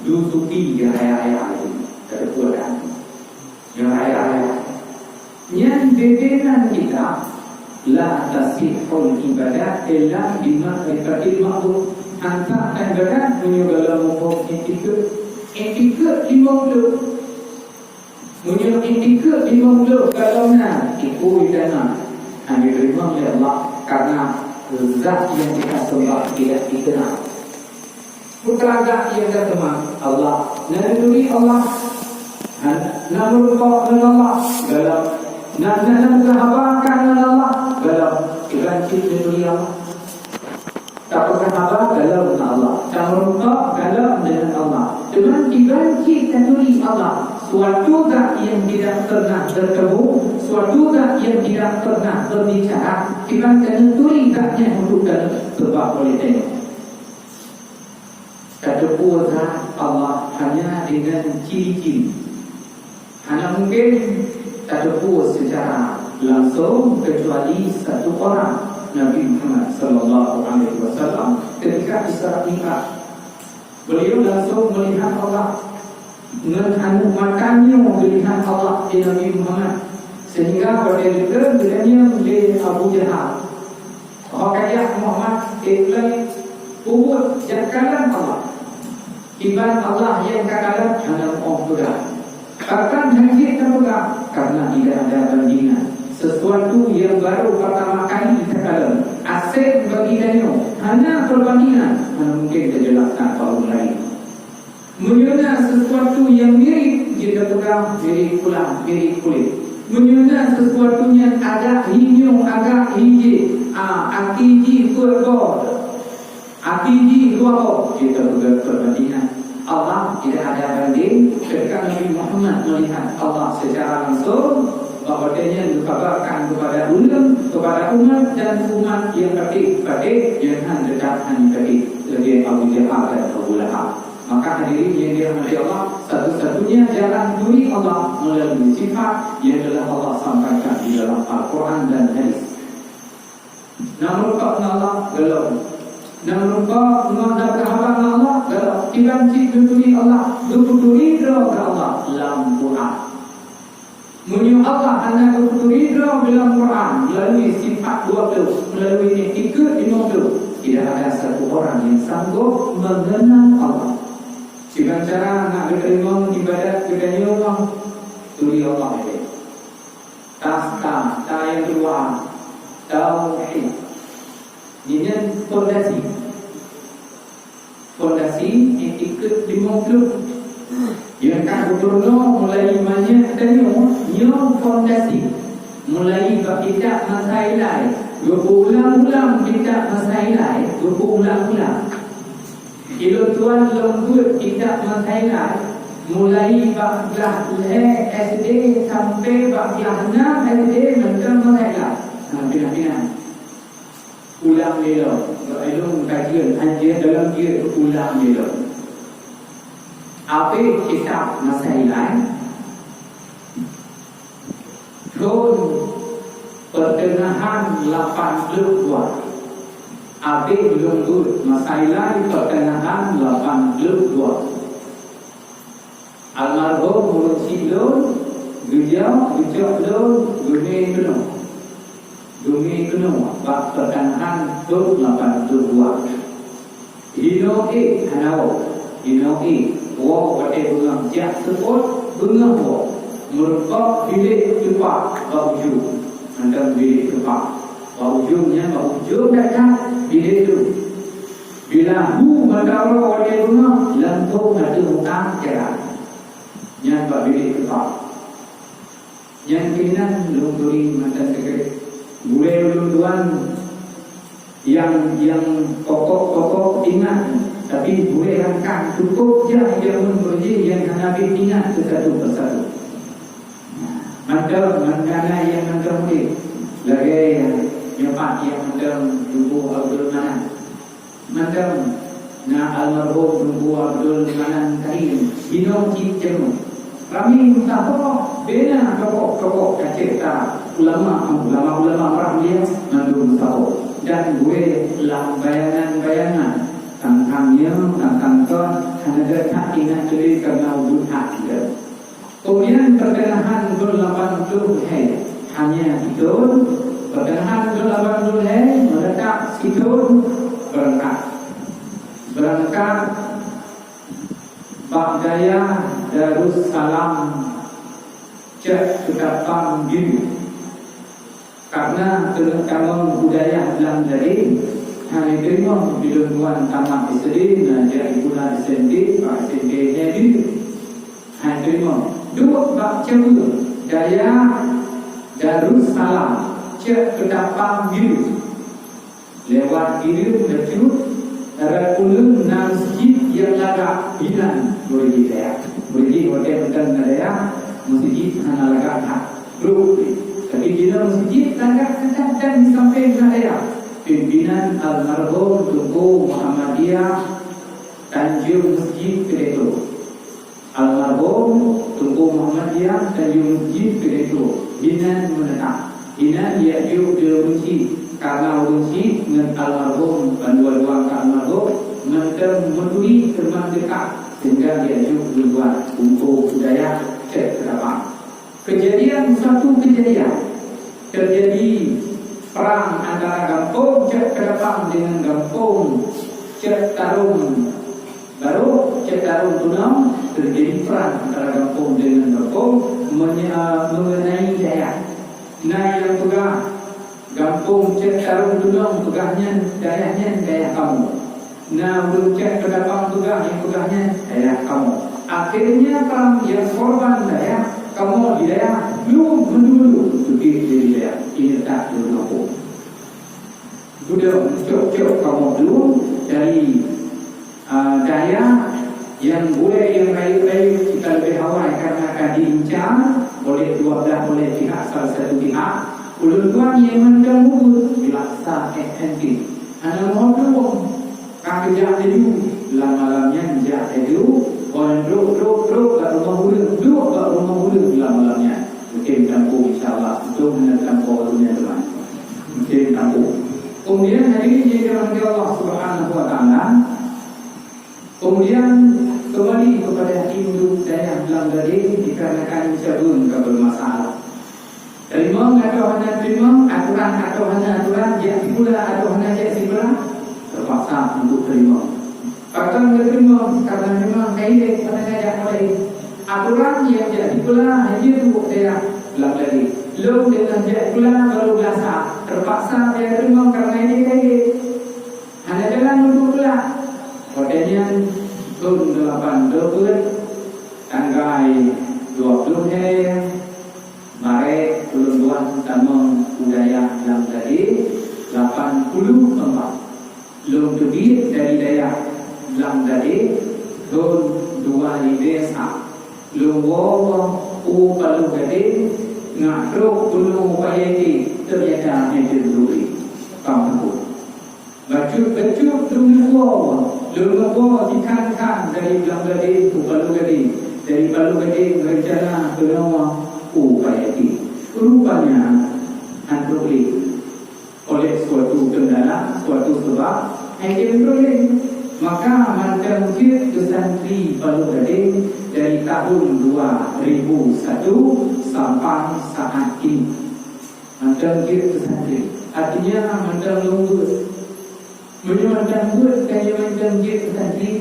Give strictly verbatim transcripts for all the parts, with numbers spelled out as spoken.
Dusuki nyang raya-raya lagi, ka teupeue dah. Nyang raya-raya. Nyan deungon kitab, la tasihhul ibadah illa bi ma'rifatil ma'bud. Hantom ibadat meunyoe gohlom muphom iktikeuet. Iktikeuet limong gleh. Meunyoe iktikeuet limong gleh gohlom na, ikui dana hana jiteurimong lé Allah, karena zat nyang geuseumah tidak dikenal. Peue zat nyang geuseumah? Allah. Na neuturi Allah? Na, na meurumpok ngon Allah? Gohlom. Na, na, na meusahabat ngon Allah? Gohlom. Kiban cit neuturi Allah. Tapeusahabat gohlom ngon Allah. Tameurumpok gohlom deungon Allah. Teuma kiban cit taturi Allah. Suatu zat nyang tidak pernah bertemu, suatu zat nyang tidak pernah berbicara, kiban taneuturi zat nyan untuk taneuteuba oleh tanyoe. Tateupeue zat Allah hanya dengan ciri-ciri. Hana mungkin tateupeue secara langsung kecuali satu orang, Nabi Muhammad sallallahu alaihi wasallam, ketika Isra Mi'raj. Beliau langsung melihat Allah. Ngon aneuk mata nyoe geulihat Allah di Nabi Muhammad. Sehingga watée geukheun geutanyong lé Abu Jahal, "Ho kajak Muhammad, ék lôn peubuet jak kalon Allah?" Kiban Allah nyang takalon hana meu'oh peugah. Pakon hana jeuet tapeugah? Karena tidak ada bandingan. Sesuatu yang baru pertama kali takalon, asing bagi tanyoe, hana perbandingan, hana mungkin tajelaskan bak ureuëng laén. Meunyoe na sesuatu nyang mirip, jeuet tapeugah mirip pulan, mirip kulét. Meunyoe na sesuatu nyang agak hi nyoe, agak hi jih, a, akhé jih peuet boh, akhé jih dua boh, jeuet tapeugah perbandingan. Allah tidak ada banding. Ketika Nabi Muhammad melihat Allah secara langsung, bahwa dia geukabarkan kepada ulama, kepada umat dan umat yang patéh-patéh, yang han dekat han patéh, lagée Abu Jahal dan Abu Lahab. Maka hadirin yang dirahmati Allah, satu-satunya jalan turi Allah melalui sifat, yang telah Allah sampaikan di dalam Al-Quran dan hadis. Na meurumpok ngon Allah, gohlom. Na meurumpok ngon, na meusahabat ngon Allah, gohlom. Kiban cit neuturi Allah, geupeuturi droe keu Allah lam Quran. Meunyoe Allah hana geupeuturi droe dalam Quran, melalui sifat dua ploh, melalui iktikeuet limong ploh, tidak ada satu orang yang sanggup mengenal Allah. Siban cara nak geuteurimong ibadat geutanyoe, turi Allah saja. Tas, ta, ta nyang keudua, tauhid. Nyan pondasi. Pondasi iktikeuet limong ploh. Nyang ka geupeurunoe mulai manyak tanyoe, nyoe pondasi. Mulai bak kitab masa ilai, geupeuulang-ulang kitab masa ilai, geupeuulang-ulang. Ilôn tuan lôn beuet kitab masa ilai, mulai bak glah lhée S D sampai bak glah nam S D mantong masa ilai. Nah, pinah-pinah. Ulang lé lom. Ilôn kajian, kajian dalam dia ulang lé lom. Abéh kitab masa ilai, thon peuteungahan lapan ploh dua. Abéh lôn beuet masa ilai peuteungahan lapan ploh dua. Almarhum ureueng syiek lôn geujak, geucok lôn geumé keunoe. Geumé keunoe bak peuteungahan thon lapan ploh dua. Hinoe ék hana woe, hinoe ék woe watée beungoh jak seupôt, beungoh woe. Meurumpok bilék teupak bak ujong, mantong bilék teupak bak ujong nyan, bak ujong that-that bilék tu. Bila hu mata uroe watée beungoh, lampôh ateueh muka ceurak. Nyan bak bilék teupak. Nyang keunan lôn turi mantong teukeureueng. Gurée ulôn tuan nyang, nyang pokok-pokok ingat, tapi gurée rangkang cukôp jah jameun beureuji nyang hana bit ingat satu persatu. Mantong, mantong nyang mantong udeb. Lagée nyoe pat nyang mantong Teungku Abdul Manan. Mantong na almarhum Teungku Abdul Manan Karim, inong cit ceumu. Ramé meusaboh bena tokoh-tokoh Aceh Utara, ulama, ulama-ulama ureueng mulia mandum meusaboh. Dan gurée lam bayangan-bayangan tantang nyoe, tantang Hana gata ingat lé karena ubit that. Kemudian pertengahan bulan lapan puluh hai hanya sithon, pertengahan bulan lapan puluh hai menetap sithon berangkat. Berangkat bak dayah Darussalam cek Keutapang Biru. Karena keuneuk tamong budaya lam jadi, hana teurimong bileueng tuan tamat S D na jak sikula S M P, bak S M P nyan jih. Hana teurimong. Duek bak cabeue dayah Darussalam cek Keutapang Biru. Lewat Bireuen bacut, rot uleuen na meuseujid nyang lagak hinan beureujih dayah. Beureujih watèe mantong na dayah, meuseujid hana lagak that. Brok. Tapi bila meuseujid lagak that dan di sampéng na dayah. Pimpinan almarhum Teungku Muhammadiyah Tanjong Meuseujid Keudè Tho. Almarhum Teungku Muhammadiyah Tanjong Meuseujid Keudè Tho, hinan meunetap. Hinan jak jok di ureueng chik, karena ureueng chik ngon almarhum, bandua-dua ka almarhum, mantong meuturi teuma dekat, sehingga jak jok di luwa, untuk budaya cek Keutapang. Kejadian, satu kejadian, terjadi perang antara gampông cek Keutapang dengan gampông cek Tarông Barô, cek Tarông Tunông, terjadi perang antara gampông dengan gampông menye-, mengenai dayah. Na nyang peugah gampông cek Tarông Tunông peugah nyan dayah nyan dayah kamoe. Na ureueng cek Keutapang peugah nyang peugah nyan dayah kamoe. Akhirnya perang nyang korban dayah kamoe di dayah lom meunduek-duek teubiet dari dayah. Ini tak di gampông. Budak cok-cok kamoe dulu dari, ah, dayah nyang gurèe nyang rayeuk-rayeuk kita leubeh awai karena ka diincar oleh dua belah, oleh pihak salah satu pihak. Ulôn tuan nyang mantong mubuet geulaksa F N T. Hana meuhom lom. Ka geujak laju lam malam nyan jak laju. Ôn trok, trok, trok bak rumoh ureueng, duek bak rumoh ureueng lam malam nyan. Mungkin tampung, insya Allah. Untung hana tampung ureueng nyan teuma. Mungkin tampung. Kemudian hadirin yang dirahmati Allah Subhanahu wa Taala, kemudian kembali kepada induk dayah lam gading dikarenakan cabeue ka bermasalah. Teurimong atau hana teurimong, aturan atau hana aturan, jak sikula atau hana jak sikula, terpaksa untuk teurimong. Pakon geuteurimong, karena memang ka ilèe hana jak mulai. Aturan nyang jak sikula hanya duek dayah lam gading. Lôn deungon jak sikula baru geulaksa, terpaksa jak teurimong karena ilèe ka ilèe. Hana jalan untuk pulang. Watèe nyan thôn delapan puluh peuet, tanggai dua puluh lhèe Maret, ulôn tuan tamong u dayah lam gading lapan puluh empat. Lôn teubiet dari dayah lam gading thôn dua ribèe sa. Lôn woe u Paloh Gadeng ngon trok keunoe u Paya Item, ternyata hana teuntèe. Kampung. Bacut-bacut lôn neuwoe, lôn neuwoe sikhan-khan dari Blang Gadeng u Paloh Gadeng, dari Paloh Gadeng rencana keunoe u Paya Item. Rupanya, hana trok lé. Oleh suatu kendala, suatu sebab, hana trok lé. Maka mantong jeuet keu santri Paloh Gadeng dari tahun dua ribu satu sampai saat ini. Mantong jeuet keu santri. Artinya, mantong lôn beuet. Meunyoe mantong beuet, ka jeuet mantong jeuet keu santri.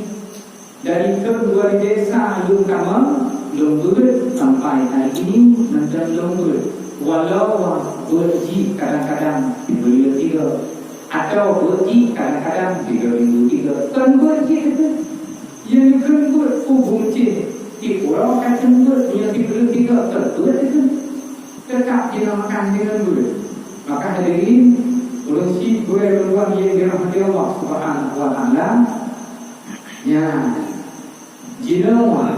Dari thôn dua ribèe sa lôn tamong, lôn beuet sampai hari ini mantong lôn beuet. Walau beuet jih kadang-kadang tiga buleuen tiga, atau beuet jih kadang-kadang tiga minggu tiga. Kon beuet jih itu. Nyang kheun beuet peue bucéh, di uroe ka kheun beuet, meunyoe tiga buleuen tiga kon beuet itu. Teutap jinoe makan deungon beuet. Maka hadirin, ulôn syiek gurèe lôn tuan nyang dirahmati Allah Subhanahu wa Taala. Nyan, jinoe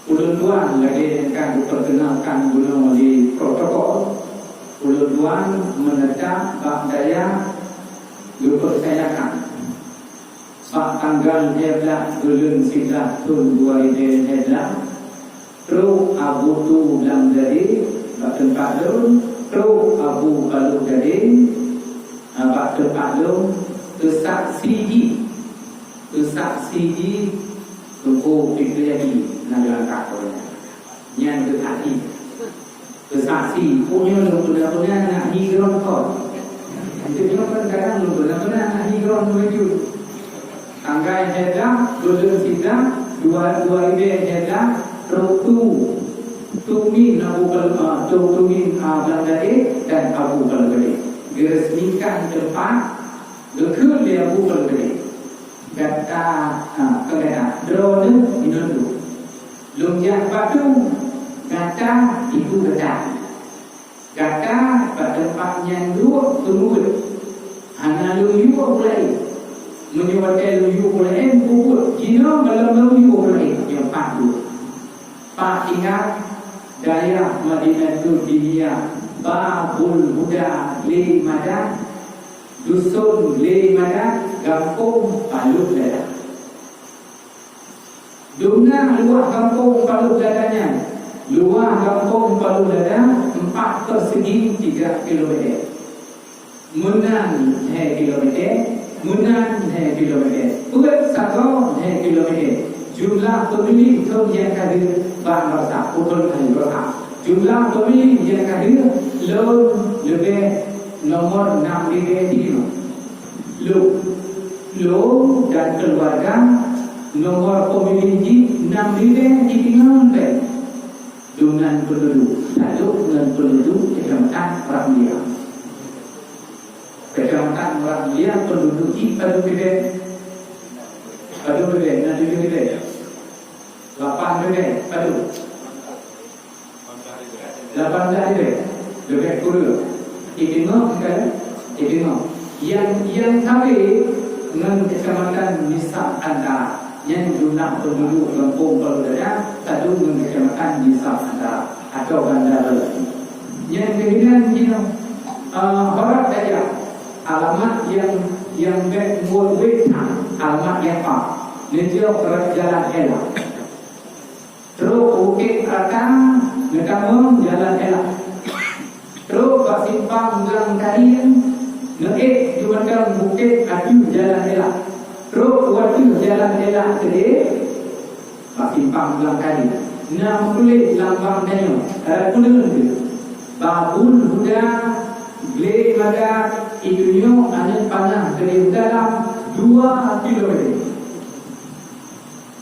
ulôn tuan lagèe nyang ka geupeurkenalkan bunoe di protokol. Ulôn tuan meunetap bak dayah geupeucayakan. Bak tanggai lhèe blah buleuen siblah thôn dua ribèe lhèe blah, trok Abu Tu Blang Gadeng bak teumpat lôn, trok Abu Paloh Gadeng, ah, bak teumpat lôn, keu saksi jih, keu Saksi jih Teungku Fitri Yadi na di langkah keunoe. Nyan keuh saksi. Keuh saksi, punya lôn peuna-peuna na hi droe kon. Itu nyoe kan kadang lôn peuna-peuna na hi droe meujud. Tanggai heda, buleuen sidang, dua, dua ribèe heda, trok tu. Tumin Abu Kal-, ah, tu-, Tumin, ah, Blang Gadé dan Abu Kal Gadé. Diresmikan teumpat, geukheun lé Abu Kal Gadé. Gata, ha, kon gata, droeneuh inong lôn. Lôn jak bak tu, gata ibu gata. Gata bak teumpat nyan duek peungeuet. Hana lôn yue peue laén. Meunyoe watèe lôn yue peue laén, peubuet. Jinoe gohlom lôn yue peue laén, nyoe pat duek. Pat tinggai, dayah Madinatul Diniyah, Babul Huda, Lé Madan, duson Lé Madan, gampông Palôh Lada. Dumna luwah gampông Palôh Lada nyan, luwah gampông Palôh Lada empat persegi tiga kilometer. Meunan lhèe kilometer, meunan lhèe kilometer, peuet sagoe lhèe kilometer. Jumlah peumilih thôn nyang ka deuh ban rosak, pukon kali rosak. Jumlah peumilih nyang ka deuh lôn leubeh nomor nam ribèe tiga. Lôn, lôn dan keuluwarga nomor peumilih jih nam ribèe tiga puluh empat. Deungon peunduduek, taduek ngon peunduduek Kecamatan Meurah Mulia. Kecamatan Meurah Mulia peunduduek jih padum ribèe? Padum ribèe? Na tujoh ribèe? Lapan ribèe? Padum? Lapan blah ribèe. Leubeh kureueng. Iteungoh kan? Iteungoh. Nyang, nyang sabe ngon Kecamatan Nisab Antara. Nyan jumlah peunduduek gampông Palôh Lada, taduek ngon Kecamatan Nisab Antara atau Banda Bala. Nyan keuhinan jinoe, eh, Barat Daya, alamat nyang, nyang bèk muet wéh that, alamat nyang pat. Neujok rot jalan Ella. Trok Bukét Rata, neutamong jalan Ella. Trok bak simpang Blang Karin, neuék di mantong bukét ateueh jalan Ella. Trok u ateueh jalan Ella keudéh, bak simpang Blang Karin. Na meutuléh lambang tanyoe, rot keuneuk teuh. Babul Huda, Glé Madat, itunyok aneuk panah keudéh dalam dua kilometer.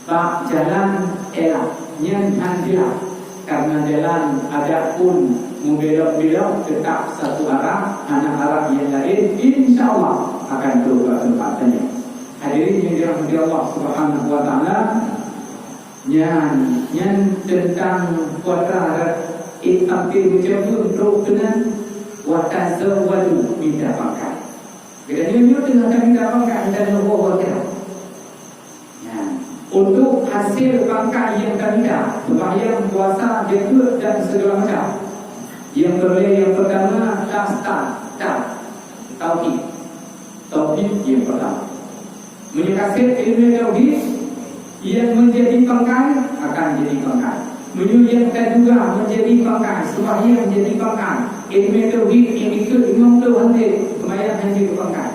Bak jalan Ella, nyan han jeulaih, karena jalan adak pun meubelok-belok, teutap satu arah, hana arah nyang laén, insya Allah akan trok bak teumpat tanyoe. Hadirin nyang dirahmati Allah Subhanahu wa Taala, nyan, nyan teuntang kuatra rot, eh, sampai meucabeueng trok keunan, wa tazawwadu, mita pangkai. Geutanyoe nyoe teungoh tamita pangkai, geutanyoe woe-woe kira. Nyan, untuk hasil pangkai nyang tamita, seumayang, puasa, jakeuet dan segala macam. Nyang peureulèe nyang peurtama, tas, ta, ta, tauhid. Tauhid nyang peurtama. Meunyoe ka sép ileumèe tauhid, nyang meunjadi pangkai akan jadi pangkai. Meunyoe nyang ka juga meunjadi pangkai, seumayang jadi pangkai, ileumèe tauhid nyang dikeue limong ploh han sép, seumayang han jeuet keu pangkai.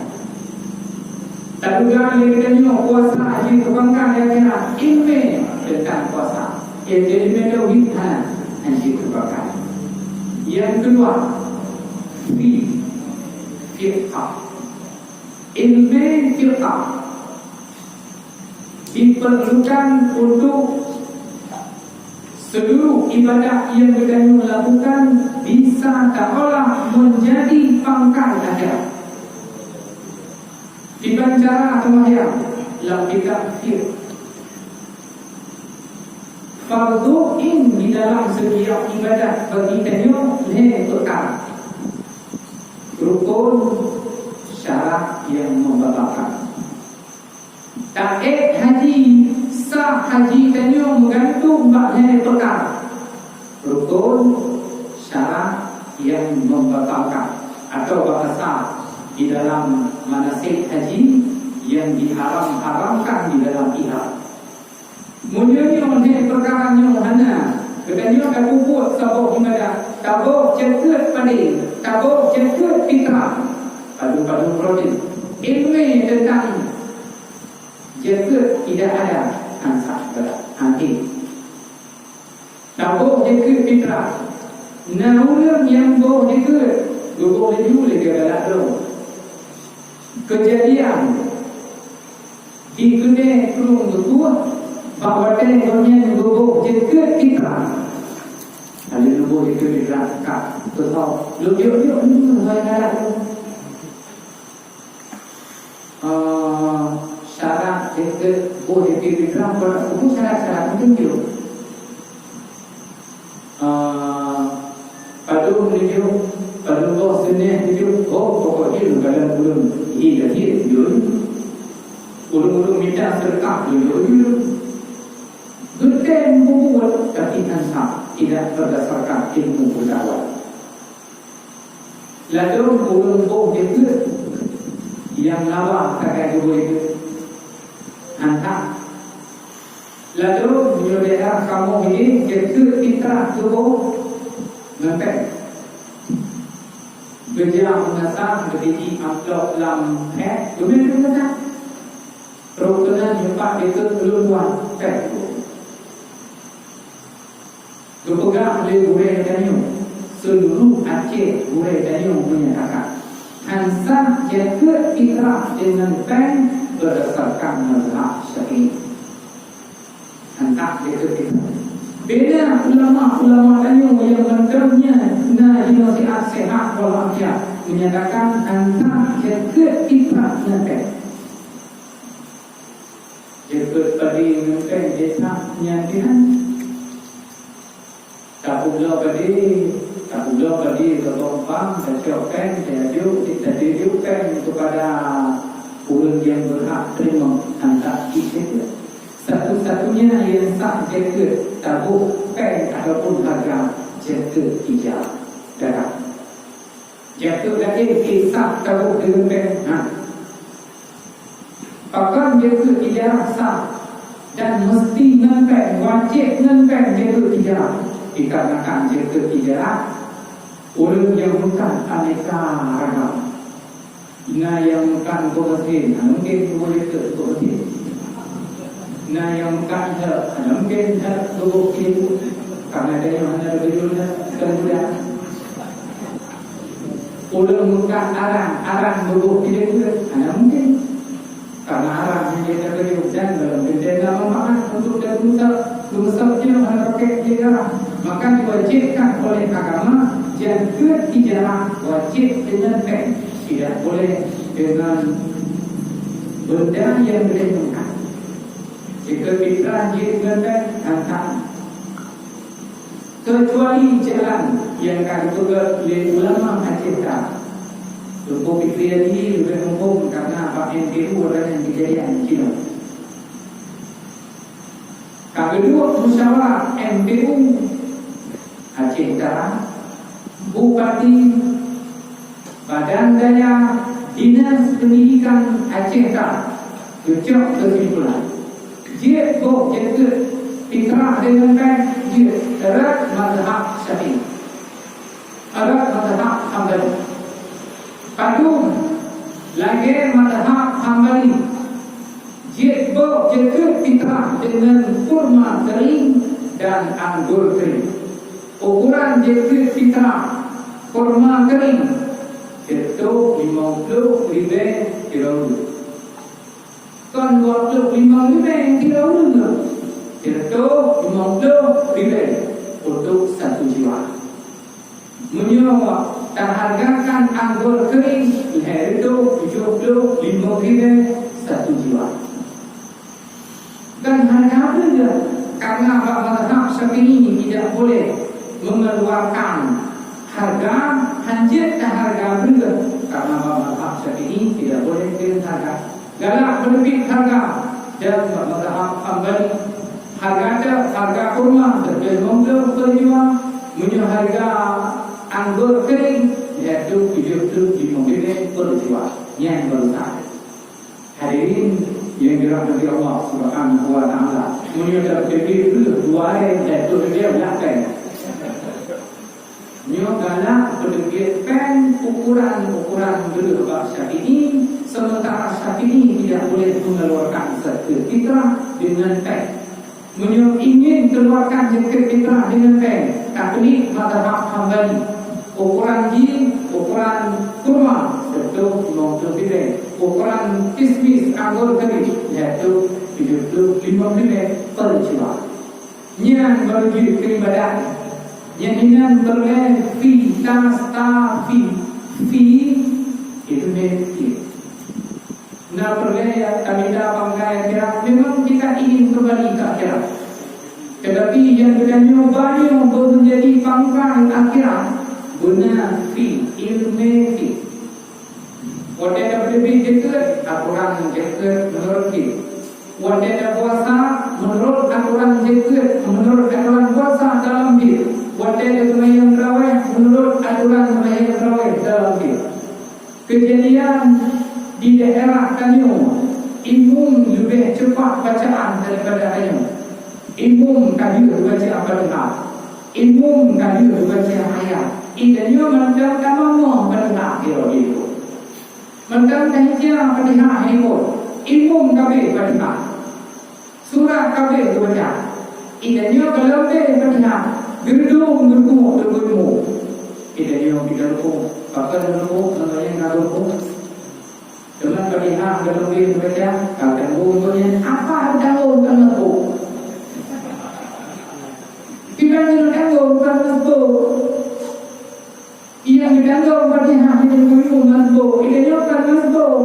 Tapeugah lé geutanyoe puasa jeuet keu pangkai, ya kira ileumèe teuntang puasa. Ileumèe tauhid hana, han jeuet keu pangkai. Nyang keudua, fi-, fiqah. Ileumèe fiqah diperlukan untuk seluruh ibadat nyang geutanyoe lakukan bisa taolah meunjadi pangkai akhirat. Kiban cara seumayang lam kitab fiqh. Fardhu ain di dalam setiap ibadat bagi tanyoe lhèe peukara. Rukun, syarat nyang membatalkan. Taék haji, sah haji tanyoe meugantung bak lhèe peukara. Rukun, syarat nyang membatalkan, atau bahasa di dalam manasik haji yang diharam-haramkan di dalam ihram. Meunyoe nyoe lhèe peukara nyoe hana, geutanyoe tapeubuet saboh ibadat, taboh jakeuet padé, taboh jakeuet fitrah, padum-padum protein. Ileumèe teuntang Jakeuet tidak ada, han sah, han ék. Taboh jakeuet fitrah. Na ureuëng nyang boh jakeuet, geuboh laju lé geugalak droe. Keujadian di keudée krueng geukueh, bak watée gobnyan geuboh jakeuet fitrah. Lalu geuboh jakeuet fitrah, ka, beutôi. Lôn jok-jok, hmm, hôi galak droe. Eh, syarat jakeuet boh jakeuet fitrah, peue syarat-syarat meutunjuk. Eh, padum neujok, padum boh seuneh neujok, oh, pokok jih lôn kalon ulôn, hi lagée jih. Ulôn-ulôn mita seudeukah lôn jok jih. Geutem bubuet, tapi han sah, tidak berdasarkan ilmu pengetahuan. Ladôm ureuëng boh jakeuet nyang lawa takai geuboh jakeuet. Han that. Ladôm meunyoe daerah kamoe nyoe jakeuet fitrah geuboh ngon péng. Geujak meunasah, geutiji amplop lam hék, geumé meunasah. Rot keunan nyoe pat jakeuet ulôn tuan, péng geuboh. Geupeugah lé gurée tanyoe, seuluruh Aceh gurée tanyoe menyatakan, han sah jakeuet fitrah deungon péng berdasarkan mazhab Syafi'i. Han sah jakeuet fitrah. Beda ulama-ulama tanyoe nyang mantong nyan na jinoe sihat sehat walafiat menyatakan han sah jakeuet fitrah ngon péng. Jakeuet padi ngon péng jitah nyan pih han. Tapeubloe padi, tapeubloe padi keu bank, tacok péng, tajuk, tajuk péng kepada ureuëng nyang berhak teurimong, han sah jakeuet. Satu-satunya nyang sah jakeuet taboh péng ataupun hareuga jakeuet ija, darah. Jakeuet laén kisah taboh deungon péng, na. Pakon jakeuet ijarah sah dan meusti ngon péng, wajéb ngon péng jakeuet ijarah? Dikarenakan jakeuet ijarah ureuëng nyang meukat aneka ragam. Na nyang meukat beuh gasien, hana mungken geuboh jakeuet beuh gasien. Na nyang meukat hek, hana mungken hek geuboh pih. Karena tanyoe hana geujual hek, bukan budak. Ureuëng meukat arang, arang geuboh pih, hana mungken. Karena arang hana geujual dan dalam geuntèna manfaat untuk geumeusok, geumeusok jih hana pakai ijarah. Maka diwajibkan oleh agama, jakeuet ijarah wajib dengan péng, tidak boleh dengan benda yang lain meukat. Jika fitrah jih ngon péng, han sah. Keucuali jalan nyang ka geupeugah lé ulama Aceh ka. Teungku Fikri Haji leubeh muphom karena bak M P U ada nyang keujadian cit. Ka geuduek musyawarah M P U Aceh Utara, Bupati, Badan Daya, Dinas Pendidikan Aceh ka geucok keusimpulan, jeuet boh jakeuet fitrah deungon péng jeuet rot mazhab Syafi'i, rot mazhab Hambali. Padum lagée mazhab Hambali, jeuet boh jakeuet fitrah deungon kurma kering dan anggor kering. Ukuran jakeuet fitrah kurma keuréng, sireutoh limong ploh ribée kilo. Kon dua ploh limong ribée kilo, sireutoh limong ploh ribée untuk satu jiwa. Meunyoe tahargakan anggor keuréng, lhée reutôh tujoh ploh limong ribée satu jiwa. Dan harga apa juga? Karena bak mazhab Syafi'i tidak boleh mengeluarkan harga hanjeuet dan harga bereueh. Karena bak mazhab Syafi'i tidak boleh dengan harga. Galak menerbit harga dan bak mazhab Hambali. Harga ada, harga kurma lebih murah per jiwa. Meunyoe harga anggor kering, yaitu tujuh puluh lima ribu per jiwa. Yang baru sah. Hadirin yang dirahmati Allah Subhanahu wa Taala, meunyoe tapeuteubiet dua hari dan tu dia belakang. Nyoe galak peuteubiet péng ukuran-ukuran dulu bak Syafi'i, Sementara Syafi'i tidak boleh mengeluarkan zakat fitrah dengan teh. Meunyoe ingin keluarkan zakat fitrah dengan teh, taklid mazhab Hambali. Ukuran jih, ukuran kurma, seratus lima puluh bibée. Ukuran kismis anggor kering, yaitu tujuh puluh lima bibée per jiwa. Nyan baru jeuet keu ibadat. Nyan inan peureulée fi tas ta fi, fi itu meusti. Na peureulée tamita pangkai akhirat, memang kita ingin kembali ke akhirat. Tetapi nyang geutanyoe banyoe beunjadi pangkai akhirat, beuna fi, ilmu fi. Watée tapeuteubiet jeuet, aturan jeuet meunurot jih. Watée tapuasa, meunurot aturan jeuet, meunurot aturan puasa dalam jih. Watée taseumayang tarawéh, meunurot aturan seumayang tarawéh dalam jih. Keujadian di daerah tanyoe, imum leubeh cepat bacaan daripada tanyoe. Imum ka deuh baca Fatihah. Imum ka deuh baca ayat. Di tanyoe mantong ka mamong Fatihah di roh jih. Mantong ka hica Fatihah di roh. Imum ka abéh Fatihah. Surat ka abéh geubaca. Di tanyoe ka leubeh Fatihah. Geudong geurukuk teungku imum. Di tanyoe kita rukuk. Pakon rukuk, ngon nyang ka rukuk. Teuma Fatihah ka leubeh geubaca, ka tanggong gobnyan, apa tanggong ka masbuk? Kiban nyoe tanggong ka masbuk. Nyang tanggong Fatihah nyoe masbuk, di tanyoe ka masbuk.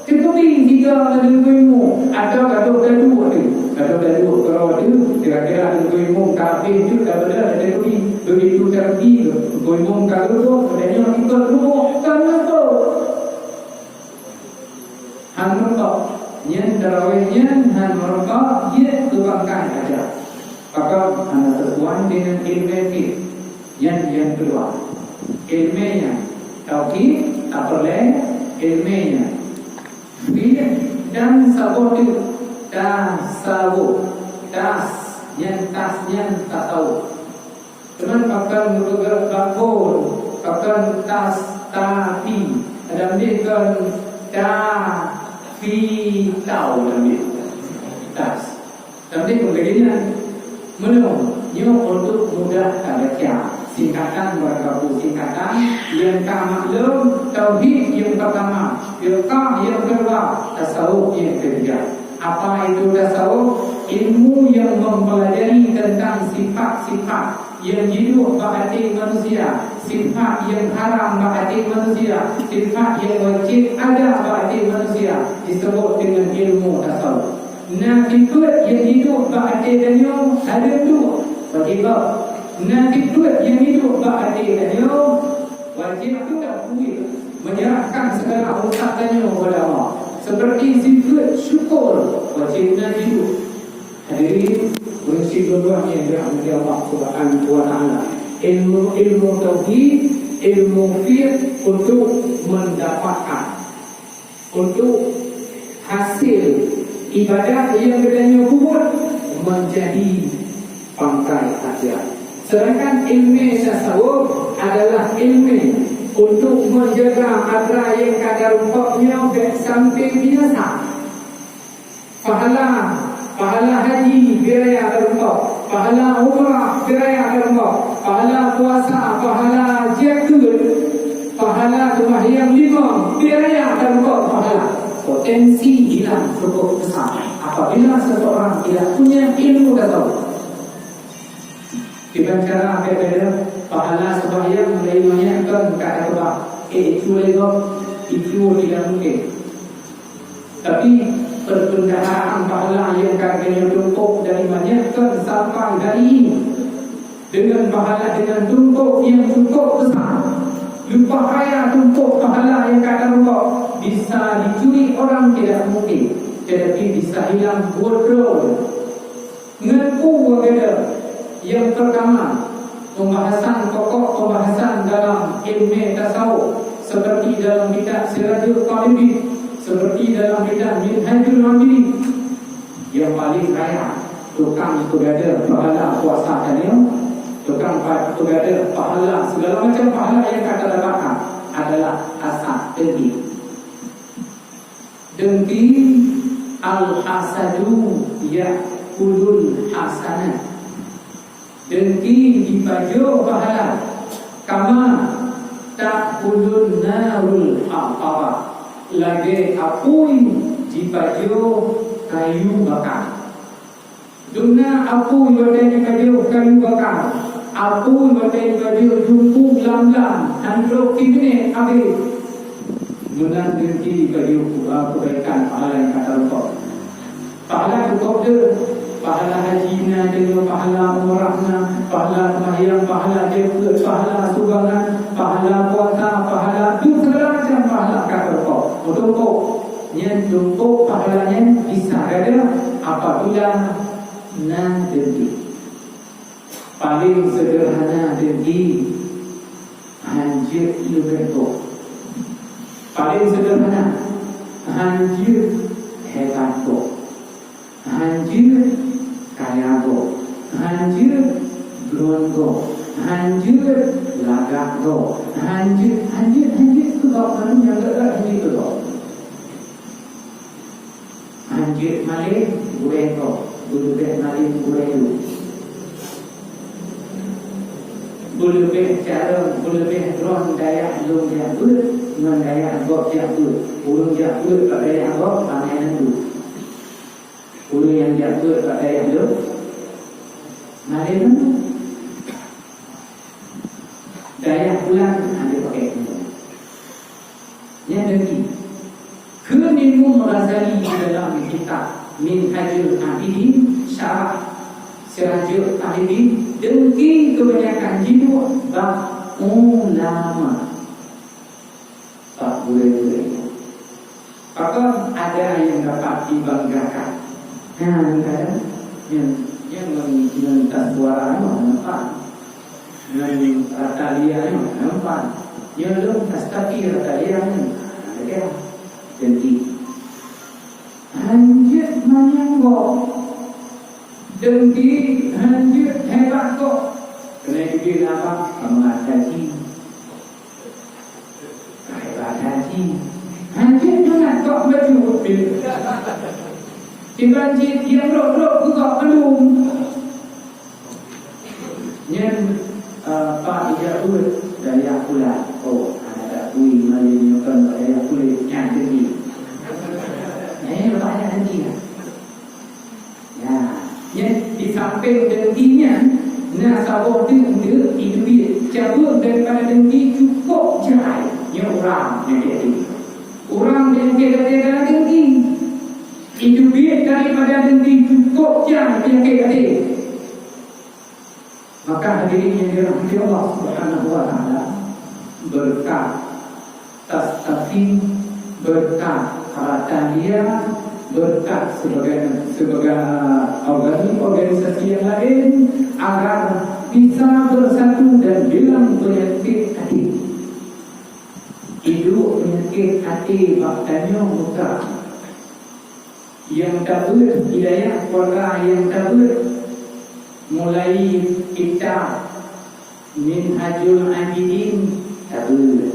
Teukeubit sigoe ngon ilmu, atau gadôh gaduek teuh. Gadôh gaduek keudroe teuh, kira-kira ilmu ka abéh jeuet ka beudôh, teukeubit. Begitu terbit, ilmu ka rukuk, di tanyoe ikot rukuk, ka masbuk. Han meureumpok, nyan tarawéh nyan han meureumpok, jeuet keu pangkai aja. Pakon hana sisuai deungon ilmu fiqh. Nyan nyang keudua. Ilmu nyan tauhid, tapeureulée ilmu nyan. Fiqh dan saboh teuk tasawuf. Tas, nyan tas nyan tasawuf. Teuma pakon geupeugah bakon, pakon tas, tapi, dan deh kon ta, fi, tau, dan deh. Tas. Dan deh kon keudinya. Meunoe, nyoe untuk mudah tabaca. Singkatan, barangkapeue singkatan, nyang ka maklum, tauhid nyang pertama, fiqah nyang kedua, tasawuf nyang ketiga. Apa itu tasawuf? Ilmu yang mempelajari tentang sifat-sifat yang jiduek bak até manusia, sifat yang haram bak até manusia, sifat yang wajib ada bak até manusia, disebut dengan ilmu tasawuf. Na sifat yang jiduek bak até tanyoe, hareuem duek, wajib. Na sifat yang jiduek bak até tanyoe, wajib tu tak kuih. Menyerahkan segala urusan tanyoe kepada Allah. Seperti sifat syukur, wajib na jiduek. Hadirin, ureueng syiek dua-dua nyang dirahmati Allah Subhanahu wa Taala. Ilmu, ilmu tauhid, ilmu fiqh untuk mendapatkan, untuk hasil ibadat yang geutanyoe buet menjadi pangkai aja. Sedangkan ilmu tasawuf adalah ilmu untuk menjaga atra yang ka tarumpok nyoe bèk sampai binasa. Pahala, pahala haji beu raya tarumpok, pahala umrah beu raya tarumpok, pahala puasa, pahala jakeuet, pahala seumayang limong beu raya tarumpok pahala. Potensi hilang cukup besar apabila seseorang tidak punya ilmu tasawuf. Kiban cara beda-beda, pahala sembahyang dari manyak kon ka teuba, eh, itu lego, itu tidak mungkin. Tapi perbendaharaan pahala yang ka geutanyoe tumpok dari manyak kon sampai hari ini, dengan pahala dengan tumpok yang cukup besar, lumpah raya tumpok pahala yang ka tarumpok, bisa dicuri orang tidak mungkin, tetapi bisa hilang buat droe. Ngon peue geutanyoe? Yang pertama, pembahasan pokok pembahasan dalam ilmu tasawuf, seperti dalam kitab Sirajul Talibin, seperti dalam kitab Minhajul Amilin. Yang paling raya, tukang peugada pahala puasa tanyoe, tukang pa-, peugada pahala, segala macam pahala yang ka tadapatkan adalah asal tauhid. Dengki, al-hasadu ya'kulul hasanat. Dengki jipajoh pahala. Kama ta'kulun narul hatabah. Lagèe apui jipajoh kayu baka. Duna apui watèe jipajoh kayu baka, apui watèe jipajoh jumpung lam-lam, hana trok siminèt habéh. Meunan dengki jipajoh, ah, keubaikan pahala nyang ka tarumpok. Pahala cukup deuh, pahala haji na, deungon pahala umrah na, pahala seumayang, pahala jakeuet, pahala sumbangan, pahala puasa, pahala, deuh, segala macam pahala ka tarumpok. Meutumpok. Nyan tumpôk pahala nyan bisa gata apabila na dengki. Paleng seudeurhana dengki, hanjeuet leubeh gob. Paleng seudeurhana, hanjeuet hebat gob. Hanjeuet kaya gob. Hanjeuet droen gob. Hanjeuet lagak gob. Hanjeuet, hanjeuet, hanjeuet keu gob, mandum nyang gèt-gèt hanjeuet keu gob. Hanjeuet malém gurèe gob, beuleubeh malém gurèe lôn. Beuleubeh carông, beuleubeh droen dayah lôn jak beuet ngon dayah gob jak beuet. Ureueng jak beuet bak dayah gob, ramè mandum. Ureueng nyang jak beuet bak dayah lôn, malém mandum. Dayah pulan hana pakèk ilmu. Nyan dengki. Kheun Imam Ghazali di dalam kitab Minhajul Abidin, syarah Sirajul Talibin, dengki keubanyakan jiduek bak ulama. Bak gurèe-gurèe. Pakon ada nyang dapat dibanggakan? Nyan, kan? Nyan, nyan ngon, ngon tas suara nyoe nampak. Ngon rata lia nyoe nampak. Nyan lôn tas tapi rata lia nyoe. Nah, lagèe dengki. Hanjeuet manyang gob. Dengki hanjeuet hebat gob. Keuneuk jibeuet laba, semangat haji. Hebat haji. Hanjeuet manyang gob bacut. Kiban cit nyang rot-rot keu gob mandum. Nyan, eh, Pak ijak beuet dayah pulan. Oh, hana takui malém nyoe kon dayah pulan. Nyan dengki. Eh, banyak dengki. Ya, nyan di sampéng dengki nyan, na saboh deuk-deuk iduek cabeueng daripada dengki cukup jai. Nyoe urang nyang keu até. Urang nyang keu até adalah dengki. Iduek daripada dengki cukup jai nyang keu até. Maka hadirin yang dirahmati Allah Subhanahu wa taala, berkat tas tapi, berkat rata lia, berkat sebagai, sebagai organisasi, organisasi yang lain agar bisa bersatu dan hilang penyakit hati. Iduek penyakit hati bak tanyoe muka. Nyang tabeuet hidayah keuluwarga nyang tabeuet, mulai kitab Minhajul Abidin tabeuet,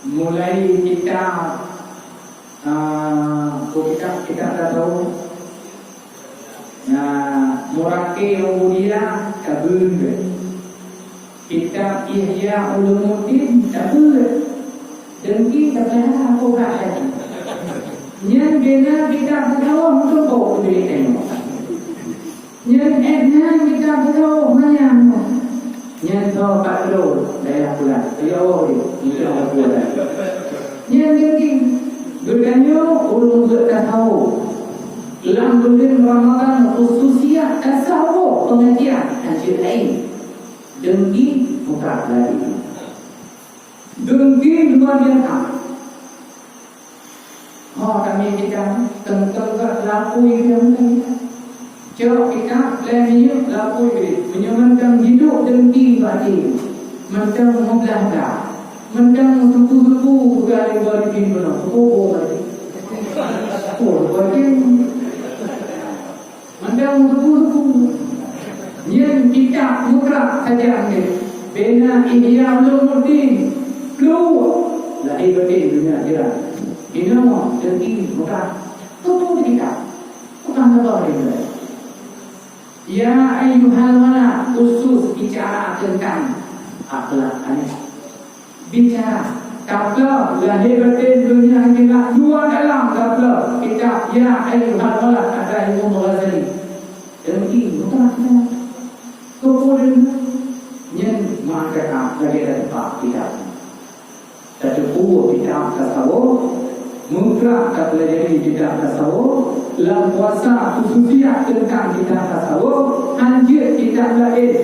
mulai kitab, ah, kitab, kitab tasawuf, nah, Muraqi Ubudiyah tabeuet. Kitab Ihya Ulumuddin tabeuet. Dengki tapeulahé peugah lagèe. Nyan bina kitab tasawuf meutumpôk di bilék tanyoe. Nyan ék nyan kitab tasawuf manyang. Nyan tho pat droe dayah pulan. Ya Allah, insya Allah pulan. Nyan dengki. Geutanyoe ureueng beuet tasawuf. Lam buleuen Ramadhan khususiat tasawuf pengajian hanjeuet laén. Dengki mutlak lagèe nyoe. Dengki luar biasa. Ho kami kita teuntèe bak lapui kami. Cok kita lé minyeuk lapui deh. Meunyoe mantong hidup dengki bak até. Mantong meublah dah. Mantong suku-suku bukan lé bak até pih peunoh. Suku bak até. Oh, bak até. Mantong suku-suku. Nyan kitab mukra saja nyan. Bina Ihya Ulumuddin. Pluek. Lahé batin dunia akhirat. Inoe teuki mudah. Tutoe di kitab. Utang sabar di mulai. Ya ayyuhal walad, khusus bicara tentang akhlak aneuk. Bicara, tapeuleueh lahé batén, donya akhirat, luwa dalam tapeuleueh. Kitab Ya Ayyuhal Walad karya Imam Ghazali. Teuki mudah kitab. Tutoe di mulai. Nyan maka lagée teuka kitab. Tateupeue kitab tasawuf, mutlak tapeulajari kitab tasawuf, lam puasa khususiat teuntang kitab tasawuf, hanjeuet kitab laén,